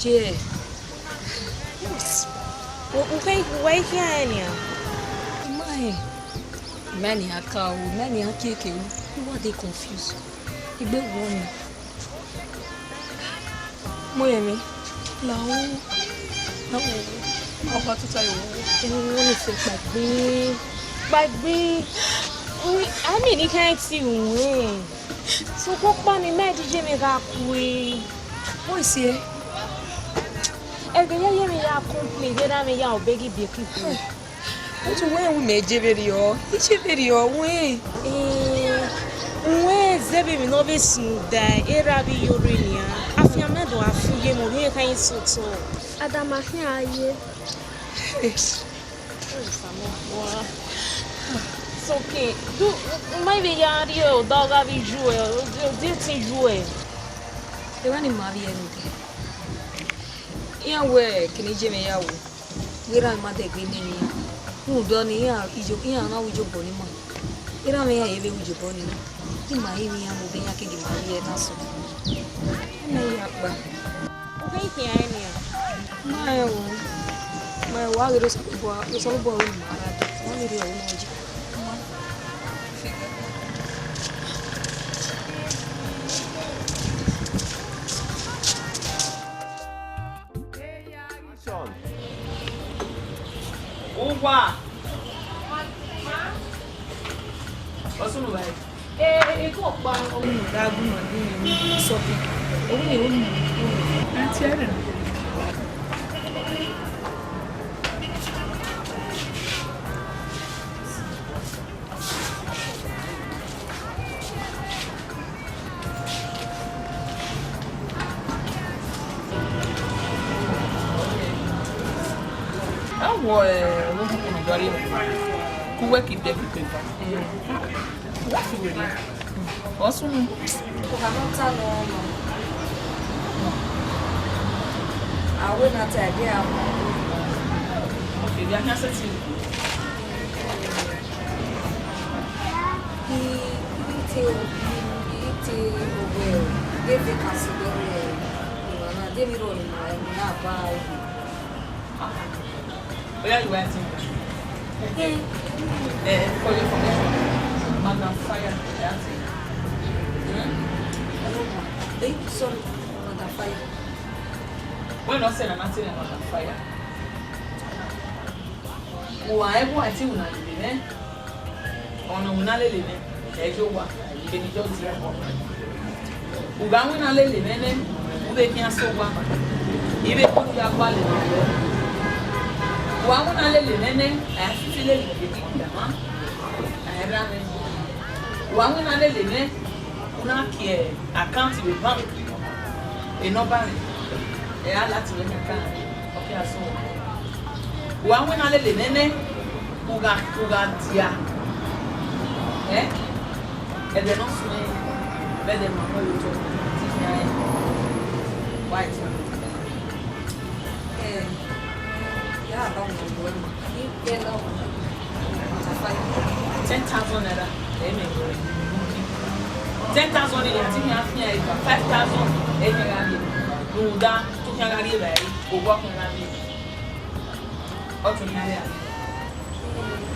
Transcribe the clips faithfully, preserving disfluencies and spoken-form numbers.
Yeah. Yes. Wẹ, wẹ, wẹ khian ẹn nian? Ima ẹn. Ima ẹn nian ka o, ima ẹn nian kiekie o. I wa dey confuse. Egbe wọ ni. Mo yẹ mi. La o. La o. Ma wa tuta yo. Ẹni wọ́n ní fẹ́ gbàgbé. Gbàgbé. Ui, a mi ni kẹ́ ti wẹn. Sokpan ọkpa ni mẹ DJ mẹ gha kue. Wẹ si ẹe. Ẹghẹ yẹyẹ mẹ ya complain, vbe erha mẹ ya obegi bieki kue. Otu wẹ wu mẹ je vberriọ, I je vberriọ wẹ. Eh, wẹ zẹ vbe emwi ne ọ vbe sunu da erha vbe iyore nian. Afianma do a fu ye mu, rhie kha yin sotọ. Adama khian a ye. It's okay. Do, ma vbe ya rrie odọ gha vbe yu ẹ, o, o, di ẹtin yu ẹ. Erha ni ma vbiẹ nude. Iran wẹ kene iye mwẹ ya ru, wẹ erha mwẹ ma dẹgbe nene iran. Rhunmwuda ọnii, iran iye, iran na ru iyobọ ne ima. Erha mwẹ iran ye vbe ru iyobọ ne ima. Ima i mwẹ iran mu vbe iran keghi ma vbiẹ na sẹ. Ima i ya kpa. U keghi khian ẹn nian? Ma rẹn o. Ma rẹn o, a ghe Osanobua, Osanobua ru ne ima ra dee. Ọ ni rhie ọvbokhan ye. Action. Uwa. Ọ sunu vbe ẹre. Eh, eh, kọ kpa ọmọ ne ọ da gu ima din, sọkẹn. Ovbi ne ọ mu. Aunty Ellen. Awọ, eh, ọvbokhan ne ọ gha rrie, ku wẹ ke I biẹ ke I kpe eva. Wẹ ke werriẹ. Ọ sunu. Ọvbokhan ne ọ ta nọ. Awe na ta ẹdẹ a. Ok, vbe a khian sẹtin. I, I te, I, I te owẹ, de vacancy vbe, eh, emwa na, de emwi rrọọ ne emwa na ba ẹre. Oya, you were asking. Eh, eh, for your information, Madam Fire, that's it. Hmm? Eh, sorry, Madam Fire. Wẹ nọ sẹ ne a na te nẹ Madam Fire. Uwa ẹguae te iwinna lele mwẹ, ọna iwinna lele mwẹ, ẹ i ye owa, kevbe I judge ya. U gha winna lele mwẹ nẹ, u vbe khian sẹ owa, I vbe koko ya gualọ emwa vbọ. U gha winna lele mwẹ nẹ, a i fifi lele mwẹ vbe ikpia mwa, a i rre mwẹ. U gha winna lele mwẹ, u na kie account vbe bank, enọba mwẹ, ẹ i a la tie ruẹ kaka, ọ khian sẹ owa. U gha winna lele mwẹ nẹ, u gha, u gha dia. Eh? Ẹdẹ ne ọ suẹn, vbe ẹdẹ ma mu ẹre otọ, ti khian rẹn. Wa ẹtin. Eh, ya ba mu ẹre ma. Ten thousand naira, ẹ mẹ wẹẹ. Ten thousand naira, te I khian fian ẹre, five thousand, ẹ khian gha rrie. Rhunmwuda, te u khian gha rrie evbare, owa khian gha rrie. Ọ tọn iran ya.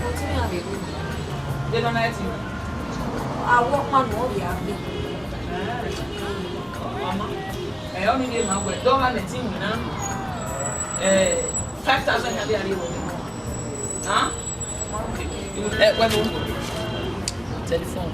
Ọ tọn iran vbe ru. De nọ na ẹtin? Awọ ọkpa nọ ọ vbe a gbe. Mama, ẹ, ọ ni rhie ma wẹ, dọ gha mẹ ẹtin winna, ẹ, five thousand kan de a rhie wẹ. Hàn? Ẹ, wẹ mu telephone.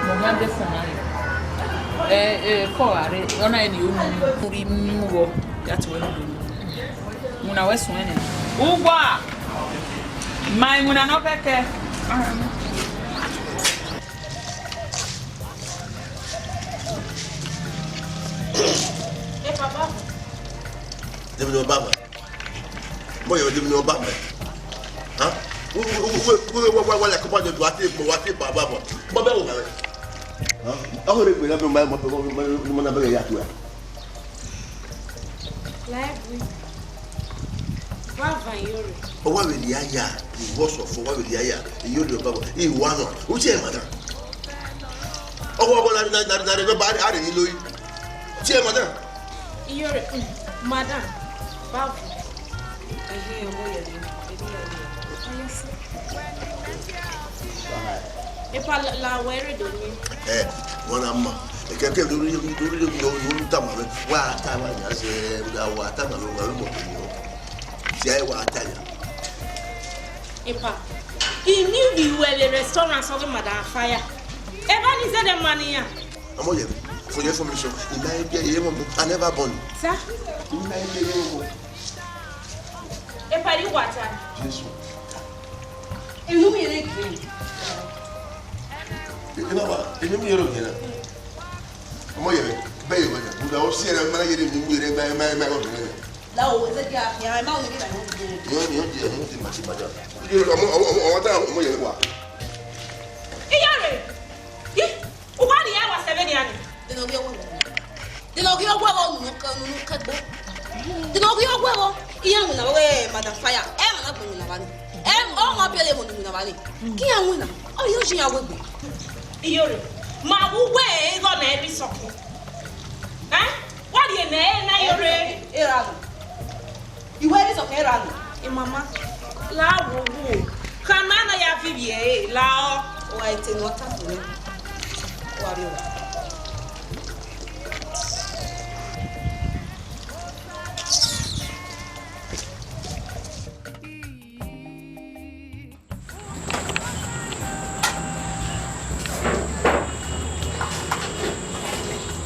Mo gha de fun na re. Ẹ, ẹ, kọ gha re, ọ na rẹn ne I ru unu rhie mu vbọ, ya te wẹ ne u do unu. Iwinna wẹ suẹn nẹ. Uwa! Ma iwinna ne ọ kẹkẹ. Debi ne ọ ba mẹ. Mo yọ debi ne ọ ba mẹ. Ha? Uwe, uwe, uwe, uwe, uwe, uwe, like, come on, you have to, you have to, baba, baba. Baba, wo, baba. Ọ rre egbe na, ma, ma, ma, ma, ma, ma, na bẹghe ya tua. Library. Wa van Iyore. Ọ wa vbe rhie aya, I wọ sẹ ọfọ, ọ wa vbe rhie aya, Iyore ọba, I wa nọ. U tie madam. Ọ wa, ọ wa, na, na, na, na, na, ba, a rhie ni loi. U tie madam. Iyore, mm, madam. Ba vu. Ehe, ọmọ yẹ ni. Ehe, yẹ ni. Epa la, la wẹ rre do ni. Eh, wọn na ma. Ekẹkẹ lórí, lórí, lórí, lórí, lórí tama mẹ. Wa tama ya sẹ, wa tama mẹ, wa mọ to yọ. Ti a wa ta ya. Epa. I ni vbe ru ẹvbo restaurant ọghe Madam Fire. Eva ni zẹdẹ ma nian. Ọmọ yẹ, for your information, I ma he biẹ ye mọ, I never born. Sir? I ma he biẹ ye mọ. Epa, you what? Jesu. Inu mi yere gbe. Inu wa, inu mi yere gbe na. Ọmọ yẹ, bẹ yẹ wẹ. Buda o si ẹre ma yere mi, mi yere ma, ma, ma, ma. La o, ese ki a, ya, ma o ni ki na yo. Yo, yo, yo, yo, ti ma, ti ma ja. Ọmọ, ọmọ, ọmọ, ọmọ ta, ọmọ yẹ wa. Iyore. Ih, u wa rhie ẹwaẹn sẹ vbenian ni. De ne ọ ghi ọghuẹ vbọ? De ne ọ ghi ọghuẹ vbọ unu ke, unu ke gbo? De ne ọ ghi ọghuẹ vbọ? Iran winna vbe ọghe Madam Fire. Ẹ ma na gbe winna vba ni. Ẹ, ọ ma biẹlẹ emọ ni winna vba ni. Ke iran winna, ọ rhie oji iran wegbe. Iyore, ma vbe uwẹ ẹre igho na ẹre isọkun. Ẹ? Wa rhie ne ẹ na Iyore. Erha nọ. Iwẹ ẹre isọkun erha nọ. Mama, la wo wo. Khama na ya viọ ivbi ẹre, la ọ. Wa ete ne ọ ta fo nẹ. Wa rrie.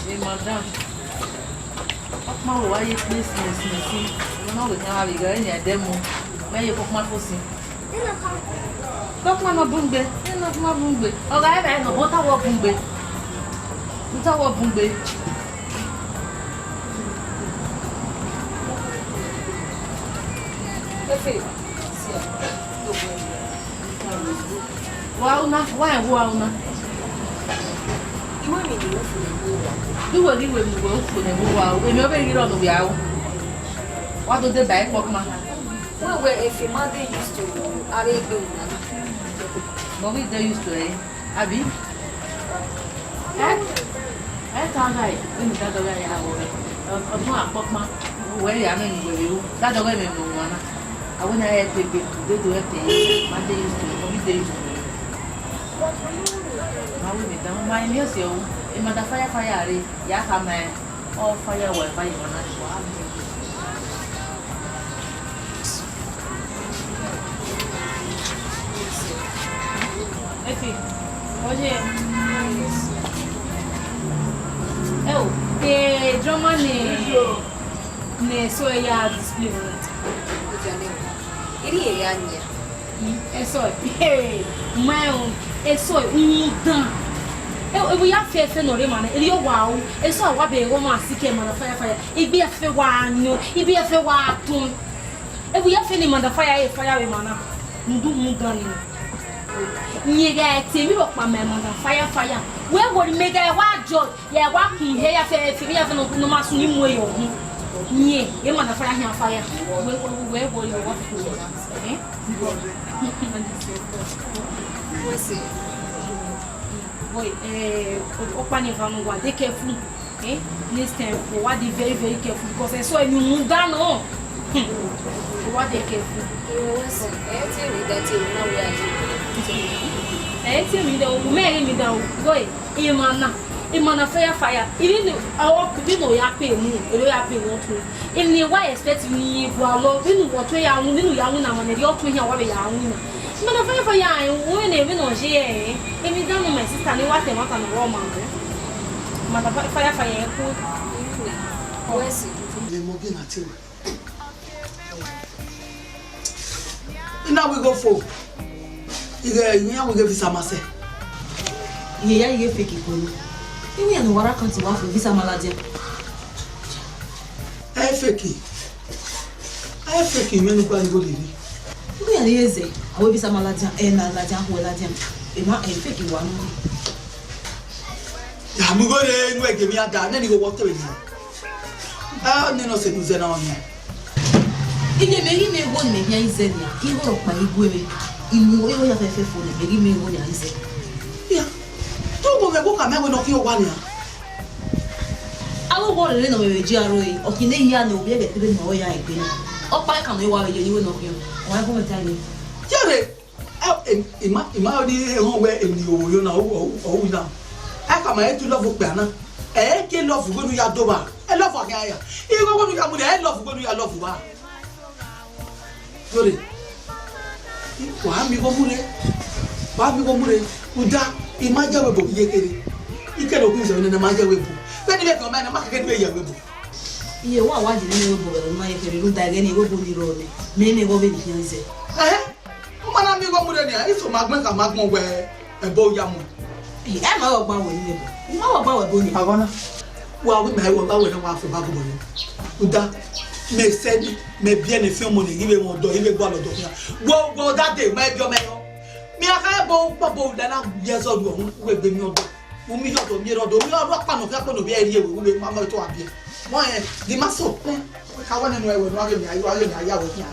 Hey, madam. Ọkpa wẹ wa ye kpe sin, sin, sin. Ọmọ na wẹ khian vbe gha ẹre ne a dẹ mu. Mẹ ye kọkpa fo sin. Kọkpa nọ bun gbe. Ẹ nọ kọkpa bun gbe. Ọ gha ẹvbo nọ, ọ ta wọ bun gbe. Ọ ta wọ bun gbe. Efe, sia. Wa una, wa ẹvbo a una. Iwe mi ni ufu ne wo wa. Iwe ghi we mu we ufu ne wo wa o. Emi ọ vbe ghi rọ ne uwia o. Wa do deba ẹkpọ kuma. Wẹ wẹ efe ma dey used to are egbe una na. Mọ ghi dey used to ẹ, abi? Ẹ, ẹ ta gha ẹ, vbene dadọghe ya vbe ọre. Ọdún akpọkpan, wẹ ya mẹ ne uwẹ vbe ru. Dadọghe mẹ mẹ wan na. Awe na ẹ te gbe, de do ẹ te, ma dey used to, mọ ghi dey used to. Ma wẹ mẹ dan, ma emiọsi o, emada fire fire re, ya khama ẹ. Ọ fire wa eva ye emwa na ni wa. Okay, oye. Eo, the drama ne, ne so ya display. Iri ya nya. Eso, hey, my own. Eso, undan. E, e, we ya fe fe no re mane. Eri o wa o. Eso wa be go ma si ke mane fire fire. Igbe fe wa nyo. Igbe fe wa tun. E we ya fe ni manda fire e fire we mana. Ndu undan ni. Ni ga te mi ro pa me manda fire fire. We wo ni me ga wa jo. Ya wa kun he ya fe, fe ya fe no, no ma sun ni mu eyo hun. Yen, e ma na fire hian fire. We, we, we, we, you what for? Eh? What's it? Boy, eh, o, o pa ni fa no wa, dey careful. Eh? Next time, o wa dey very, very careful because I saw you move down, oh. Hmm. O wa dey careful. What's it? Eh, tell me that you know where I do. Eh, tell me that, o me, me that, boy. Emwa na, emwa na fire fire. Even the, our, even though ya pay mu, you know ya pay one twenty. Even the why expect ni gualọ, even what we ya, even ya win na money, your twenty ya wa ya win na. Emwa na fire fire, eh, when even no je, eh, even down my sister, ni what they want and raw man. Emwa na fire fire, eh, cool. Where's it? They must be not too. Ina wi go fo. Ighe, iran wi ghe visa ma sẹ. Iye ya ighe fake kunu. Iwe ya no wara kan ti wa fo visa ma ladian. Ẹ fake. Ẹ fake, imẹ nu gba igho lele. Iwe ya Iyeze, awe bi sama ladian, ẹ na ladian, awe ladian. Emwa, ẹ fake wa nu. Ya mu igho re nu ẹgẹ emwi ada, nene igho wọ te vbe nian. A, nene ọ sẹ ne u zẹ na ọnii. Iyeze, mẹ ghi mẹ igho ne mẹ khian zẹ nian, igho rhọkpa i gu mwẹ. Inu igho ya fẹfẹ fo ne mẹ ghi mẹ igho nian zẹ. Ya, te u gu mwẹ igho ka mẹ wẹ ne ọ khian owa nian. Avbe owa rere ne ọ vbe ji aro ẹre, ọ khin ne hia ne ovbi ẹghẹ te vbe ne ọ ya egbe na. Ọkpa ẹkan ne wa vbe ye ne iwe ne ọ khian, ọ wa gu mwẹ ta ẹre. Yare, ẹ, ẹ, ima, ima ọni ehọn wẹ emwi ne ihoho yo na, ọ, ọ, ọ ru na. Ẹ ka ma he tu love okpia na. Ẹ ke love wẹ ne u ya do vba. Ẹ love a khian ya. Igho wẹ ne u ya mu nẹ, ẹ love wẹ ne u ya love vba. Yore, wa mi igho mu rre, wa mi igho mu rre, rhunmwuda, I ma ye ẹvbo ebo ye kherhe, I kere okhuo izẹ ne ma ye ẹvbo ebo, vbene I vbe khian ọmwa na, ma keke ne I vbe ye ẹvbo ebo. Iye wa wa je ne ẹvbo ebo vbe ma ye kherhe, rhunmwuda ẹghẹ ne ẹvbo ebo ni rrọọ nẹ, mẹ ne ẹvbo vbene I khian zẹ. Ẹhẹn, u ma na mi igho mu rre nian, I so ma gbẹn ka ma gbọn wẹ ẹbo ya mu. Ẹ ma vbe ọgba wẹ ni ẹbo, I ma vbe ọgba wẹ ẹbo ni. Aghọ na. Wa wẹ ma vbe ọgba wẹ ne wa fo ba gobọ ni. Rhunmwuda, mẹ sẹ ni, mẹ biẹ ne fian ọmọ ne I vbe mwẹ ọdọ, I vbe gualọ ọdọ khian. Wo, wo da de, ma biẹ ọmọ ẹre. Mẹ a kha bo kpọ bo da na ye ẹzọ ru ọhun, wẹ gbe mi ọdọ. U mi yọ ọdọ, mi rre ọdọ, mi ọdọ akpa nọ khian kpe ne ovbi ẹre rrie ẹvbo, u vbe ma mọ eto a biẹ. Mọ ẹ, di ma so. Ka wẹ nene ẹvbo ne a ghe mia, a ghe mia ya wẹ khian.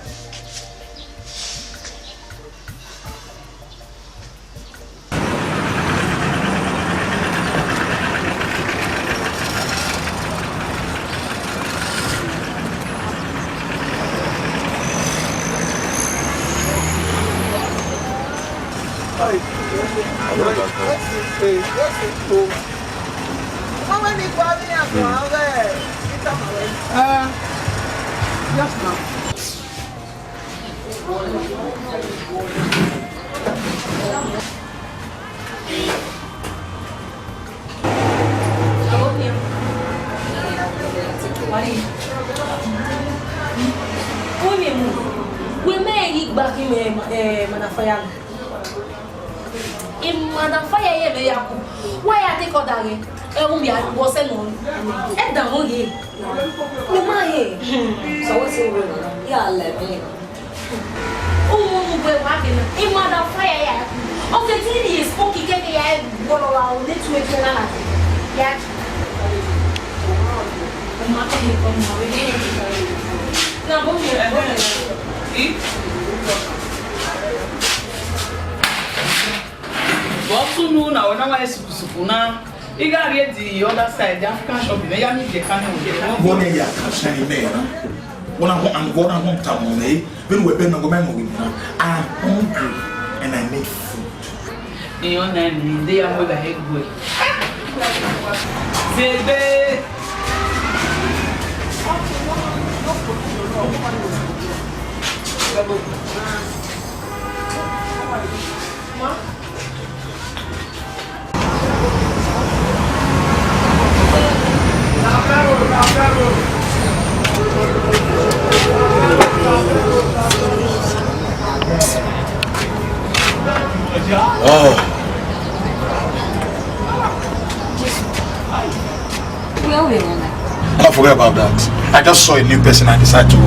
Uh, yes, ma'am. Wẹ mẹ ghi gba khin mẹ, eh, Madam Fire. Madam Fire ye mẹ ya ku. Wa ya te kọ da ghe. Ẹ u mia wọ sẹ nọ. Ẹ da wọn ye. Mẹ ma ye. So what's your name? Ya lẹ mẹ. Uwu nu gbe wa ghe na. Madam Fire ya. Ọ ke ti ni spoke keke ya wọlọ la o ne tu ekẹ na na. Ya. Ọ ma kọ mi kọ ma we. Na bo mi, bo mi. But soon, now, when I was suku suku now, you got ready the other side, the African shop, you know, you need the kind of. Wọ́n ní ẹ̀yà kan ṣe ni mẹ́rin. Wọ́n náà wọ́n, and wọ́n náà wọ́n ta wọn lé. Bẹ́ẹ̀ni wọ́n bẹ́ẹ̀ náà wọ́n mẹ́rin wọ́n náà. I am hungry and I need food. Èèyàn náà ní ilé amúgbà ẹgbẹ́. Ṣègbè. Oh. Where we on? Don't forget about that. I just saw a new person. I decided to.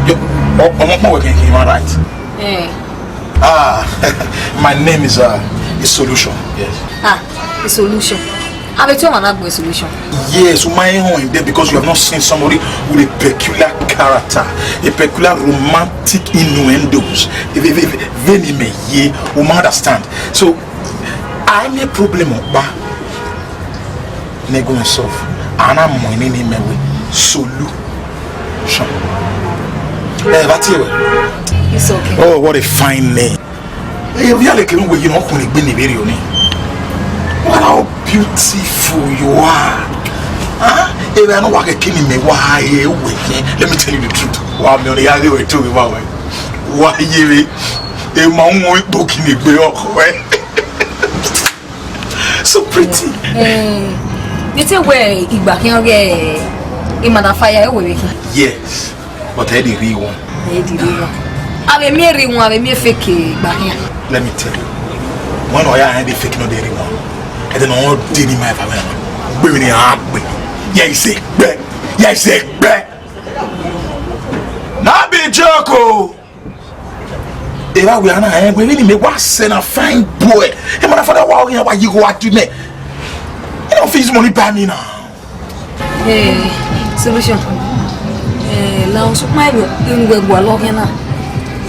Yo, oh, I'm not working here, right? Eh. Ah, my name is, uh, is Solution. Yes. Ah, is Solution. I bet you man have a solution. Yes, my own there because you have not seen somebody with a peculiar character, a peculiar romantic innuendos. If, if, if, if any me ye, you might understand. So, I need problem, ba. Ne go solve. Ana mo ni ni me we. Solution. Eh, that's it. It's okay. Oh, what a fine name. Hey, we are like, you know, who ni gbe ni very oni. What, how beautiful you are. Huh? If I know what a kini me wa ye we. Let me tell you the truth. Wa mi oni ya we to wa we. Wa ye we. E ma won ipo kini gbe ọkọ ẹ. So pretty. Eh, you say where igba khian ghe Madam Fire e we we. Yes, but I the real one. Eh, the real one. Ave mi real one, ave mi fake igba khian. Let me tell you. One oya and the fake no the real one. And then all day in my family. Gbe mi ni a gbe. Yeah, he say gbe. Yeah, he say gbe. Na be joke o. Evba wẹ a na rẹn wẹ vbene imẹ wa sẹ na fine boy. E Mother Fire wa ọghe iran wa ye igho wa di mẹ. You don't fit use money buy me now. Eh, Solution. Eh, la o sukuma ebe, enu wẹ gua lọ khian na.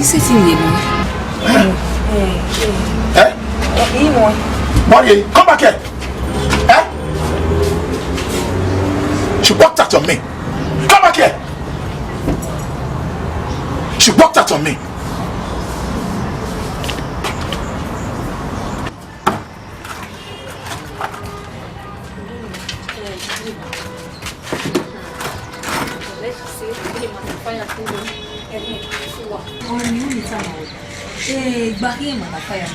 Ise ti ye mi. Eh? Eh, eh. Eh? Eh, imo. What ye? Come back here. Eh? She walked out on me. Come back here. She walked out on me. Ọmọ mi, unu tama wẹ, eh, igba khian Mother Fire.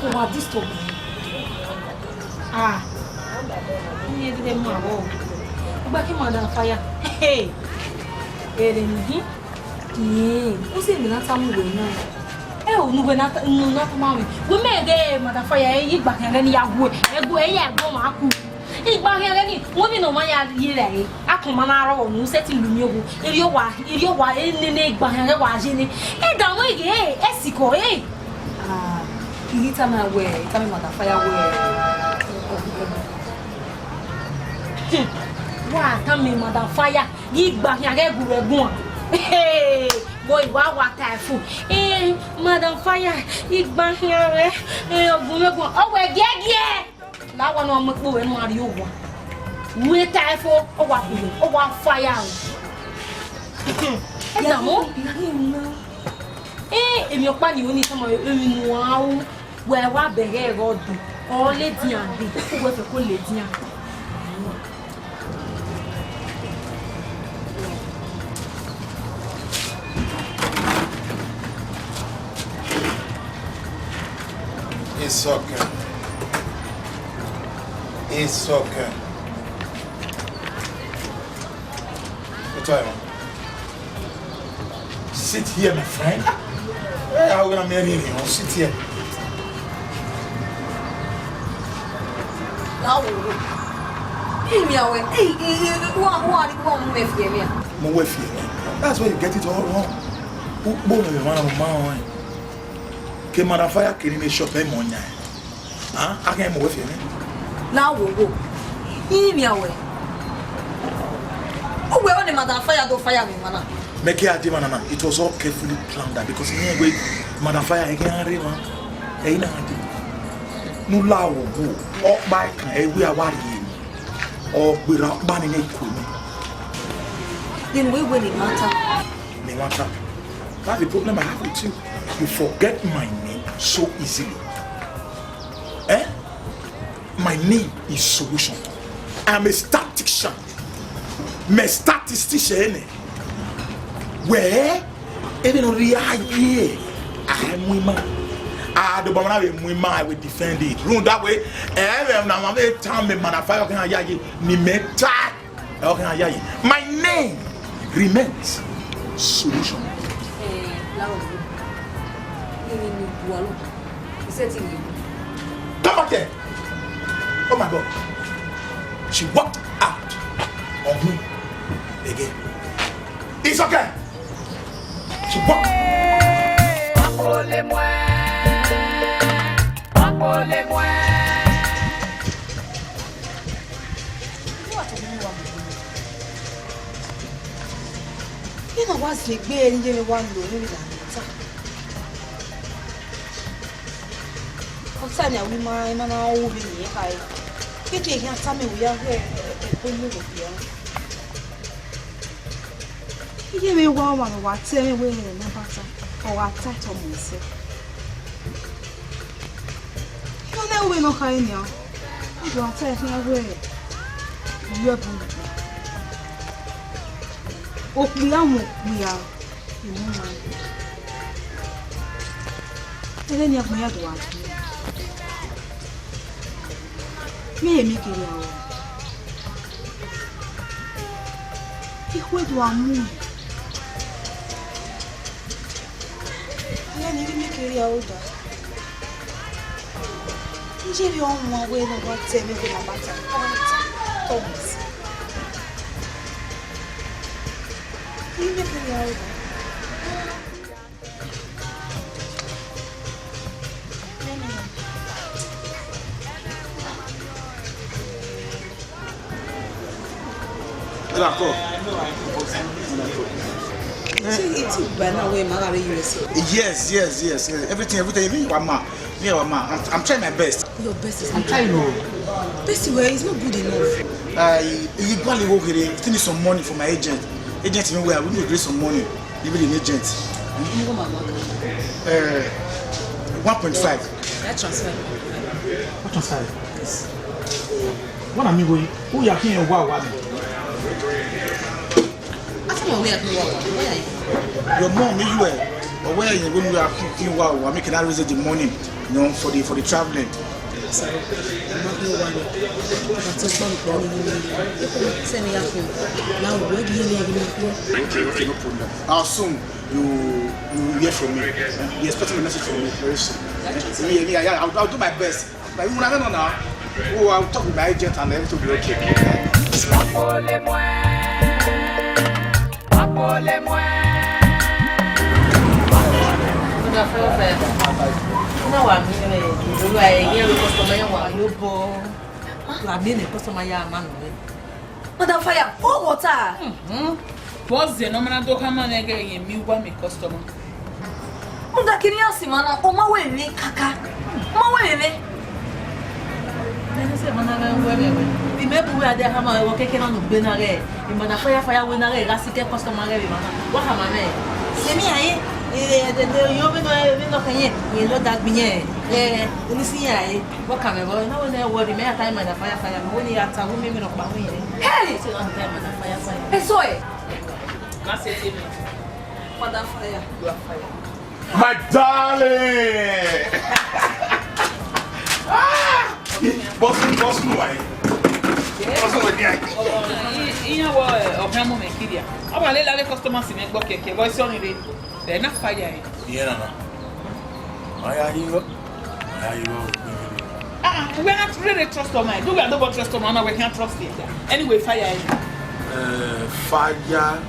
Ọ wa disturb mi. Ah, iye dede mu avọ. Igba khian Mother Fire. Hey, ere ni hin. Iye, u si emwi na tama wẹ na. Ẹ, unu wẹ na ta-, unu na tama wẹ. Wẹ mẹ ghe Mother Fire, ẹ, igba khian ghẹ ni ya gue. Ẹ gue, ẹ ya gue ma ku. Igba khian ghẹ ni, wẹ vbene ọ ma ya rhie ra re. Akọn ma na rrọọ, unu sẹtin lu miẹn owo. Erriọ wa, erriọ wa, e nene igba khian ghẹ wa ye nẹ. Ẹ da wẹ ghe, ẹ sikọ, ẹ. Ah, I ghi tama wẹ, I tama Mother Fire wẹ. Hmm. Wa tama Mother Fire, ghi igba khian ghẹ gu vbe guan. Hey, boy, wa wa ta ẹfu. Eh, Mother Fire, igba khian ghẹ, eh, ọ gu vbe guan. Ọ wẹ giẹgiẹ. La wa ne ọ mu ekpo vbe ne ọ rrie owa. Wẹ ta ẹfu, ọ wa khulo, ọ wa fire o. Ẹ da mọ. Eh, emwi ọkpa ni uni tama emwi ne uan ru, wẹ wa bẹghe ẹghẹ ọdọ, ọ ladian dee, uwẹ fẹ ko ladian. It's okay. It's okay. What time? Sit here, my friend. Hey, how gonna marry me? Sit here. Now, hey, me away. Hey, hey, hey, hey, who are, who are, who are my fear me? Mo we fear me. That's where you get it all wrong. Who, who are you, man, man? Ke Mother Fire kiri ni shop e mo nya. Ah, a kẹ mu wẹ fi ẹmwẹ. Na wo wo. Imi awẹ. Uwẹ ọ ne Mother Fire do fire me mana. Make a demand na. It was all carefully planned that because he wẹ Mother Fire again are ma. Ẹ na de. Nu la wo wo. Ọ pa kan e wi a wa ri. Ọ gbera pa ni ne ko ni. Then we win the matter. Me matter. That's the problem I have with you. You forget my name so easily. Eh? My name is Solution. I'm a statistician. Me statistician, eh? Where? Even on the idea, I am women. I do, but I will defend it. Run that way. Eh, now I'm a time, man. I fire can hear you. Ni me tie. Okay, yeah, yeah. My name remains Solution. Eh, Laozi. Ini ni bualu. Iṣẹ́ ti le. Come back here. Oh my God. She walked out on me again. It's okay. She walked. Ena wa zẹ egbe ẹre ne iye mwẹ wa lo ne emwi na ta. Ọ ta ne a wi ma, ima na ru vbene irẹn khare. Keke eghian tama wẹ ya ghe ẹko mu vbe okpia. Iye mwẹ wa ọmwa ne ọ wa ta ẹmwẹ wẹ rẹn ne ọ ba ta, ọ gha ta ẹtọ mu ẹsẹ. Iran na ru vbene ọ khare nian, ọ do ta ẹre khian wẹ, I ru ẹbu lugbe. Okpia mu okpia, I mu ma. Ẹghẹ ne agbọn ya do gha gie. Me hẹ miẹn kevbe aro. I khuẹ do a mu. Iran ni rhie miẹn kevbe aro da. Iye vbe ọ wan wẹ ne ọ wa ta ẹmwẹ wẹ ne a ba ta, ọ wa ta, Thomas. Rhie miẹn kevbe aro da. Akọ. Ṣé etí ìgbà náà wẹ̀ máa rà rí U S A? Yes, yes, yes, yes. Everything, everything. Me, wa ma. Me, wa ma. I'm, I'm trying my best. Your best is I'm not trying good. To. Best way is not good enough. I, you go and go here. Still need some money for my agent. Agent, me, where I will need some money. Even an agent. How much am I? Uh, one point five. That transfer. What transfer? Yes. What am I going? Who you are here? Wow, wow. After my way, I can walk. Where are you? Your mom, me, you were. But where are you going? You are cooking. Wow, I make an arrange the money, you know, for the, for the traveling. Sir, I'm not going to worry. But it's not going to be. Send me out here. Now, where do you need me? Okay, okay, no problem. I'll soon. You, you will hear from me. You expect a message from me very soon. Yeah, yeah, yeah, I'll, I'll do my best. But you wanna know now? Oh, I'll talk with my agent and everything will be okay. Madam Fire, pour water. Vbọzẹ ne ọ ma na do khama mwẹ ighẹ rẹn miẹn uwa miẹn customer? Rhunmwuda kene iran si emwa na, ọ ma wẹ emwi kaka, ọ ma wẹ emwi. Ẹmwẹ sẹ emwa na ghẹ wẹ mwẹ wẹ. Imẹ bu uwẹ a dia khama ẹvbo keke na ne ugbe na ghẹ, Madam Fire Fire wẹ na ghẹ gha sikẹ customer ghẹ vbe emwa na. Wa khama mwẹ. Sẹ emwi a re, ẹdẹdẹ yo vbene ọ, vbene ọ khẹ yẹn, rẹn ne ọ da gbe irẹn, ẹ, eni si iran re. Wa khama ẹvbo, na wẹ ne ẹ worry, mẹ ya ta Madam Fire Fire, mẹ wẹ ne I ya ta, wẹ miẹn emwi nọkpa wẹ irẹn. Hey! Sẹ na ta Madam Fire Fire. Eso ẹre. Ma sẹ te mi. Madam Fire. You are fire. My darling! Ah! Boss, boss, no, I. Boss, no, I. Iyan wọ ọkàn mọ mẹ kiri a. Ọ wa lele avbe customers mẹ gbọ kẹkẹ, boy, sorry re. Ẹ na fire ẹ. Iye nana. Aya yi rọ. Aya yi rọ. Ah, we are not really trust on my. Do we are not trust on my. We can't trust it. Anyway, fire ẹ. Uh, fire.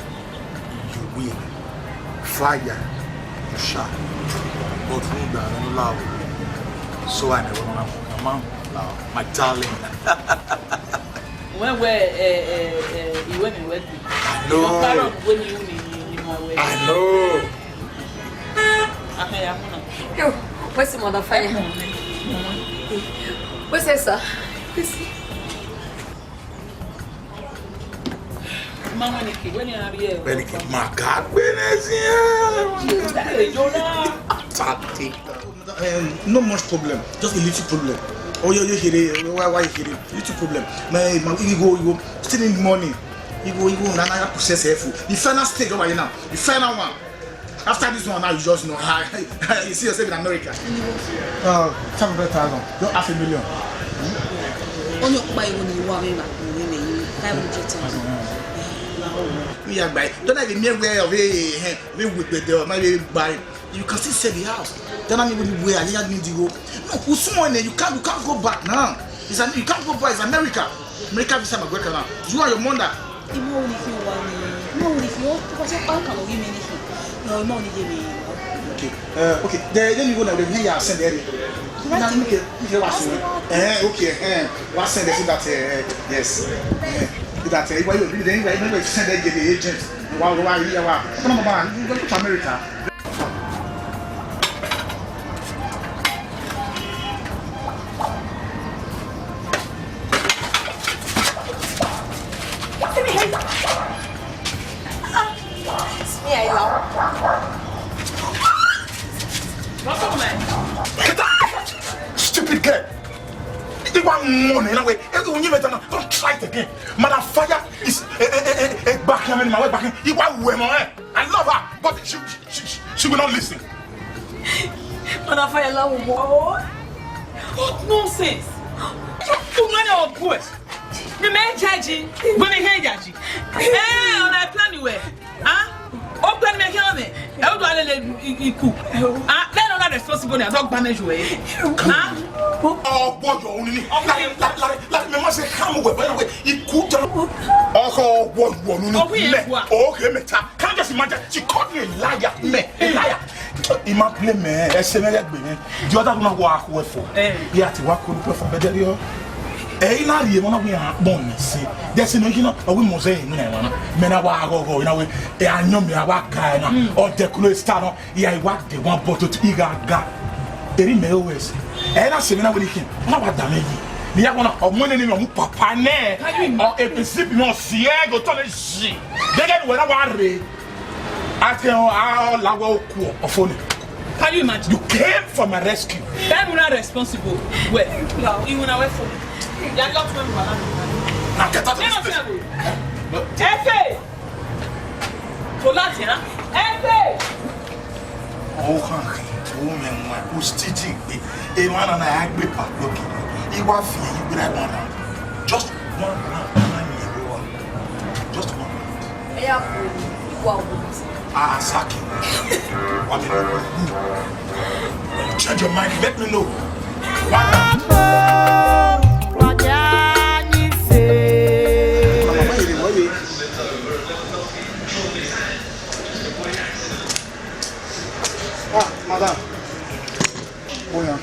You win. Fire. You shall. But who the hell love? So I never want to come out. My darling. Wẹ wẹ, ẹ, ẹ, ẹ, iwẹ mẹ wẹ gbe. I know. Ọkpa rọ wẹ ni u ni ni ma wẹ. I know. Akẹ ya mu na. Yo, where's the mother fire? Where's the sir? Where's the Ma wẹ ni ke, wẹ ni a rhie. Wẹ ni ke ma ka gbe ne si. Yo na. Tactic. Um, no much problem, just a little problem. Oh, you, you hear it, why, why you hear it? Little problem. My, my, you go, you go, still need money. You go, you go, na, na, you have to say, say, the final stage over here now, the final one. After this one now, you just know how you see yourself in America. Uh, seven hundred thousand, just half a million. Onye ọkpa iwu ni iwu avbe na, ni ne yi, five hundred thousand. Don't even mere way of a, we with the, my buy. You can still sell the house. Then I mean, we are here need to go. No, Usumone, you can't, you can't go back now. It's an, you can't go back. It's America. America visa, my worker now. You and your mother. Imo ni fi wa ni. Imo ni fi o. Ko se pa kan o gi mi ni fi. No, imo ni je mi. Okay. Uh, okay. Then, then you go now. Then here I send there. Now, okay, okay, what's eh, okay, eh, what's send so that, eh, yes, eh, that, eh, why you, then why you send that to the agent? Why, why, why, why? Come on, man, you go to America. Stupid girl! Don't try it again. Madam Fire is a, a, a, a, a back here, man. I love her, but she, she, she, she will not listen. Madam Fire, la wo mo. What nonsense! You know what good? The man judge, when he judge. Eh, on a plan you were. Huh? Open me here, me. How do I let you cook? Ah, then on a responsible, I don't manage way. Huh? Ọgbọ yọ òun ni. Láti, láti, láti, láti mi ma ṣe ká mo wẹ̀ bẹ́ẹ̀ wẹ̀ ikú jọ. Ọkọ ọgbọ yọ òun ni. Ọwọ́ yẹn wà. Okay, mẹ́ta. Can you just imagine? She called me a liar. Me, a liar. Ima play me. Ẹ ṣe mẹ́rẹ̀ gbé mi. The other one wa kú ẹ fọ. Eh. Bí a ti wá kó ní pẹ́ fún bẹ́ẹ̀ dẹ́rẹ́ yọ. Ẹ i na rhie emwa na wẹ iran kpọnmwẹ ẹse. Dẹse nọ, ọ wẹ imẹ zẹ ẹre winna emwa na. Mẹ na wa ghọghọ, I na wẹ, ẹ, ayọn mẹ a wa ka ẹre na. Ọ dẹkun ne star nọ, I gha wa de one bottle to I gha ga. Erha mẹ O S. Ẹ na sẹ emwi na wẹ ne I khian, ọ na wa da mwẹ yi. Ne I ya guan na, ọ mu nene mwẹ, ọ mu papa nẹ. Can you imagine? Ọ, e principal nọ si ẹre go tọ nẹ yi. Dede ne uwẹ na wa rre. Ask him, ah, la wẹ okuo, ọfọ nẹ. Can you imagine? You came for my rescue. Then una responsible. Where? Iwu na wẹ fo. Ya yọ tun ẹnu wala. Now get out of this place. Efe! Tolati, ha? Efe! Ọ khan khin, ọ mẹ wan, u still gbe. Emwa na na ya gbe pa lọki. I wa fi ẹyin gbe na one round. Just one round, na ni ẹvbo wa. Just one round. Ẹ ya kú, ikú àwọn ọmọ sí. Ah, sack him. Wa mi know. When you change your mind, let me know. One round. Ah, madam. Oya.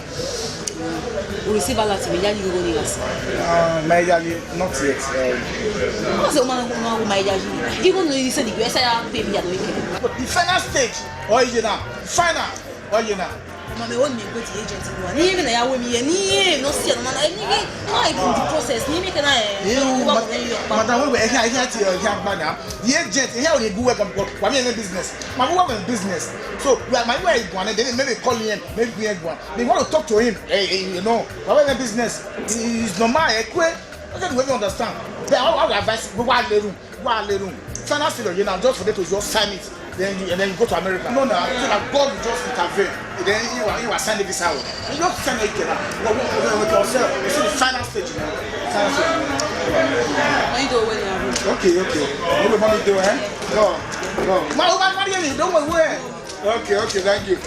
U receive alert, mẹ yayi igho ne I gha sẹ. Ah, my yayi, not yet. Um, What's the woman, woman, my yayi? Igho ne I sẹ, the U S I pay me, I don't care. The final stage, or you now? Final, or you now? Mama, me hold me go to the agent. Ni me na ya we mi ye, ni ye, no see, no man, ni ye, no, I do the process. Ni me can I, You, ma-, madam, wait, wait, here, here, here, here, madam. The agent, here, we do welcome, but we are in business. My, we are in business. So, we are, my, where you going? Then maybe call him, maybe we are going. They want to talk to him. Hey, hey, you know, we are in business. It's normal, eh, quick. I don't really understand. Then I, I advise, we want to Wa le run, final stage, you know, just for them to just sign it. Then you, and then you go to America. No, no, so that God will just intervene. Then you are, you are signing this out. You just sign it now. What, what, what, what, what, what, you see the final stage now. Final stage. When you go away now. Okay, okay. You will money do, eh? Go, go. Ma, ma, ma, you don't want where? Okay, okay, thank you.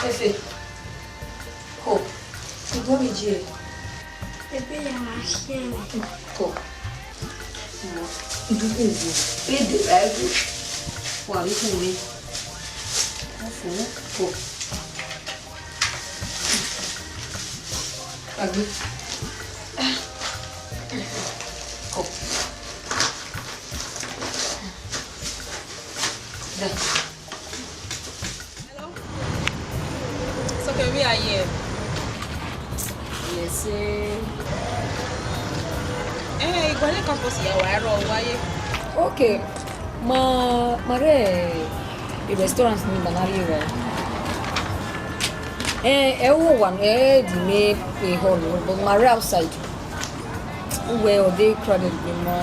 Efe. Hope. Igho mi je. Ebe ya ma khian. Hope. Mo, idugu wo. Ede ra ego. Wa ri ku mi. Hope. Agbe. Hope. Da. Hello? It's okay, we are here. Yes, eh. Eh, iguale campus ya wa ro wa ye. Okay. Ma, ma rre restaurant ni ma na rri evba. Eh, ẹ i uwa, eh, di me, eh, hall, but ma rre outside. Uwẹ ọ dey crowded, ma,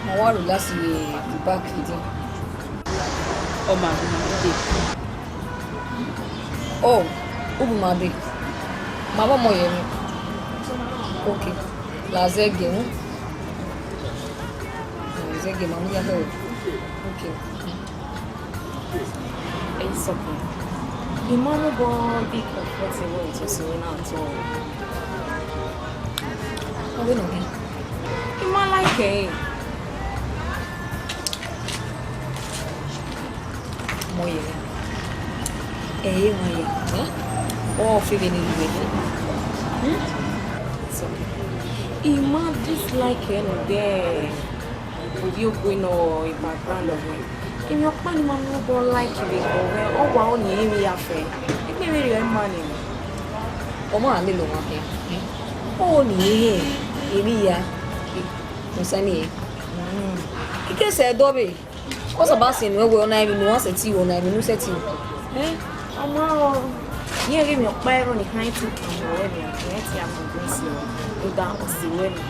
ma wa relax ye the back there. Ọ ma, ma dey. Oh, u bu ma dey. Ma vbe ọmọ ye mwẹ. Okay. La zẹgiẹ, hmm? La zẹgiẹ, ma mu ya hẹ. Okay. Ẹ i sọkẹ. I ma mu bọ di comfortable to so na to. Ọ vbe nọ ghe? I ma like ẹ. Ọmọ ye. Ẹ i ma ye. Ọ fi vbe ne I ru ẹre. Hmm? So, I ma dislike ẹ nọ dẹ. Ovbi ogue nọ, e background ọmọ. Emwi ọkpa ne I ma mu obọ like vbe egbe mwẹ, ọ wa ọni emwi ya fẹ. Egbe vberriọ ima ni. Ọ ma lele ọmwa khian. Ọ ni emwi ya. Musa ni. Ike sẹ dọ vbe. Ọ saba sẹ nuẹn wẹ ọna emwi ne uwa sẹtin ru, ọna emwi ne u sẹtin ru. Eh, ọmọ, iran ghe emwi ọkpa ẹrọ ni khan tu kan wẹ mẹ, ẹ ti a progress o, rhunmwuda ọ sẹ wẹ nọ.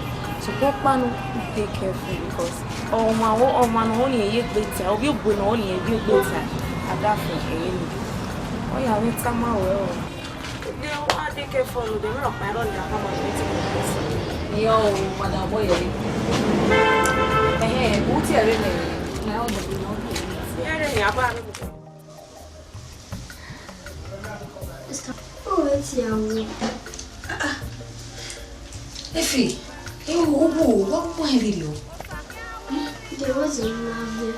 Sokpan ọkpa nọ, take careful because ọmwa, ọmwa ne ọ ni ye egbe ta, ovbi ogue ne ọ ni ye egbe ta, a da fẹ ẹre ni. Ọ ya mwẹ tama wẹ o. Then wa dey careful o, the man of my run na come and meet me. Yo, madam, boy, eh. Eh, who tell you me? My husband, you know. Yeah, yeah, yeah, but Sister, oh, wait here, oh. Ah, ah. Efi, eh, oh, oh, oh, what, what have you? Hmm? There was a love here.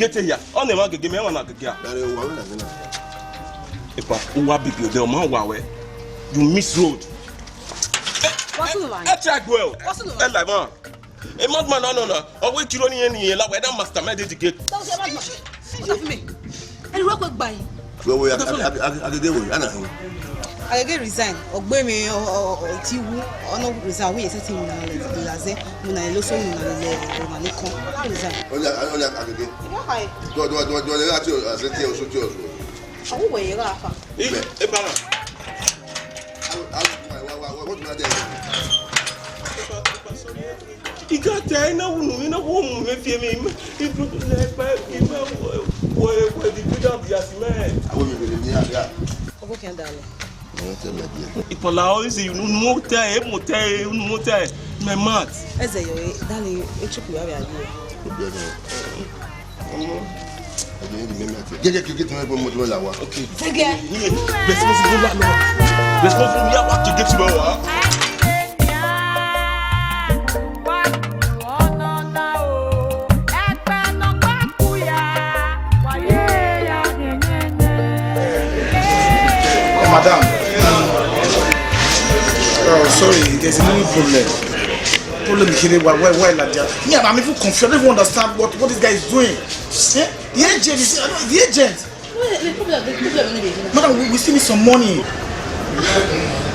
gate hia. Ọ na emwa Agege, mẹ emwa na Agege a. Dare, uwa wẹ na ghe na. Epa, uwa bibi odẹ, ọ ma wa wẹ. You miss road. What's the line? Ẹ try well. What's the line? Ẹ like man. A madman no no no. Ọ wẹ kilo ni yẹn ni yẹn la wẹ da mastermind the gate. That was a madman. What of me? Ẹni wẹ́ẹ́ kó gbà yìí. Wẹ wẹ, Agege wẹ, ana hin. Agege resign. Ọgbẹmẹ ọ, ọ, ọ, ti wu, ọ no resign, we set him na le, le aze, mu na le so, mu na le, le ma le kon. Resign. Ọya, ọya, Agege. Ìyá ha ẹ. Dọ, dọ, dọ, dọ, le gha tie, aze tie, osu tie, osu. Ọwọ́ wẹ̀ yẹn gha fa. Ẹ, ẹ bá wa. Awo, awo, wa, wa, wa, wa, what do I do? Igate, ina wunu, ina wo mu me fi mi. Ibu le pa, ibu wo, wo, wo di freedom ya si me. Awo mi bele mi ya, ya. Ọgọ kẹn da lọ. Mo tẹ mẹ diẹ. Ipola o isi unu mo tẹ, e mo tẹ, unu mo tẹ. Me mat. Eze yo, e, dale, e chuku ya vbe aye. Problem. Gẹgẹ keke tẹmẹ kpe moto la wa. Okay. Zẹgẹ. Responsible la lọ. Responsible ya wa keke tẹmẹ wa. Madam, oh, sorry, there's a little problem. Problem here, why, why, why like that? Me, I'm even confused. I don't even understand what, what this guy is doing. Eh? The agent is, I don't, the agent. Well, the problem, the problem no dey here. Madam, we, we still need some money.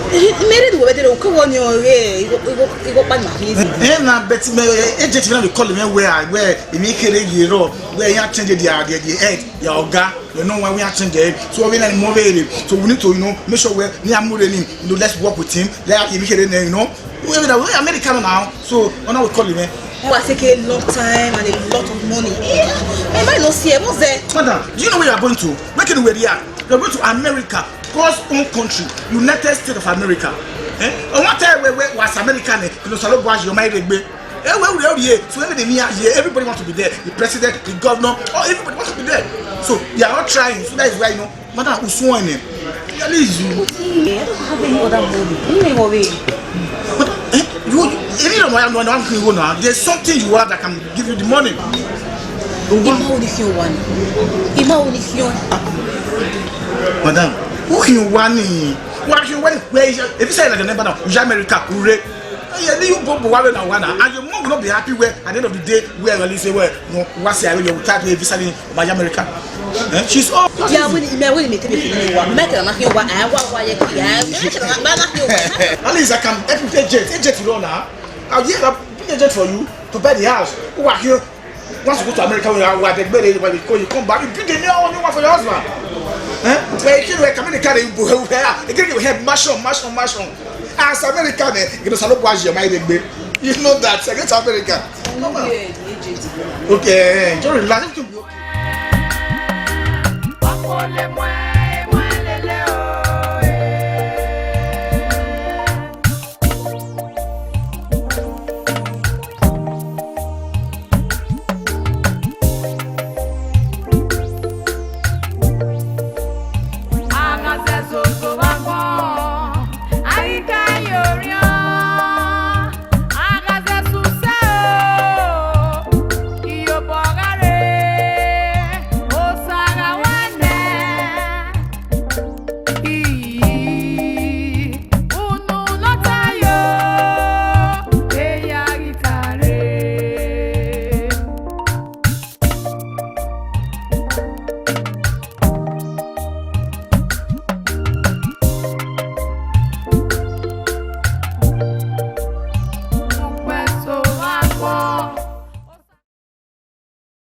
Mary, the way they don't come on your way, you go, you go, you go find my easy. Eh, na, but me, eh, agent, when we call him, eh, where, where, he make it a year, where he change the, the, the head, your oga, you know, why we are changing it. So we need more, eh, so we need to, you know, make sure we, me, I'm moving him, you know, let's work with him, let him make it, you know. We, we, we American now, so when we call him, eh, It will take a long time and a lot of money. Yeah, I might not see it. What's there? Madam, do you know where you are going to? Where can you wear here? You are going to America, God's own country, United States of America. Eh? I want to tell you where, where was America, eh? You know, Salo Boaji, your mind, eh? Eh, where, where, where, so everything here, everybody wants to be there. The president, the governor, oh, everybody wants to be there. So they are all trying. So that is why, you know, Madam, usual name. At least you. But I don't have any other money. You know what I mean? But, eh, you, you, you know, I don't have to go now. There's something you have that can give you the money. Ima only few one. Ima only few. Madam, who can you want? What can you want? Where is your, if you say like a number now, America, Ure. Yeah, you both, and your mom will not be happy where at the end of the day, where you say, well, no, what's the, you type a visa in my America? Eh? She's all. Yeah, when you, when you make me feel you, make it, I'm not here, why, why, why, yeah, I'm not here. At least I can help you pay jet, a jet you run now. I'll give a big jet for you to buy the house. Who are you? Once you go to America, when you are, when you come back, you bring a new one, new one for your husband. Eh? Where you can't, where America, they go, where you can have mansion, mansion, mansion. As America, eh, you know, Salo Boaji, my baby. You know that. Against America. Okay, eh, just relax. Everything will be okay.